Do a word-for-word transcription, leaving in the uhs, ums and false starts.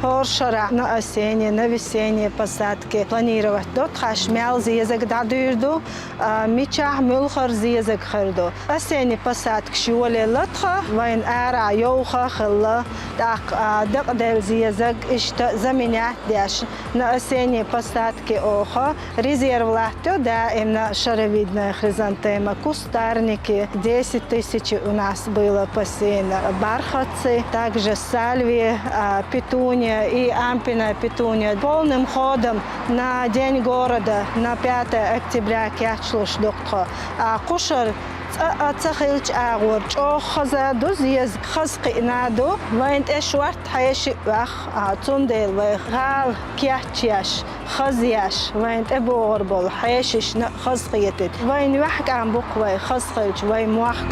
ХӀора шарахь на осенние, на весенние посадки планировать до тхаш, мел зезаг дӀадуьйр ду, а, мичахь муьлхара зезаг хир ду. Осенний посадкаш йолаелла тхо, вайн ара йовха хилла, тӀаккха, а, дакъаделла зезаг иштта заменять деш, на осенние посадки оха резерв латтё даимна шаровидная хризантема, кустарники, десять тысяч у нас было посеяно бархатцы, также сальвия, а, петуния и ампельная петуния. Полным ходом на День города, на пятое октября кечлуш ду тхо. А кхушара цӀа а ца хилча агӀор чӀогӀа хаза ду, зезаг хаза кхиъна ду. Вайн тӀе шорта хьеший оьху, а, цундела вай гӀала кечъеш, хазъеш, вайн тӀебогӀур болу хьешашна а хазахетийта. Вайн ваьхкан бу-кх вай хазахилча вай мохк.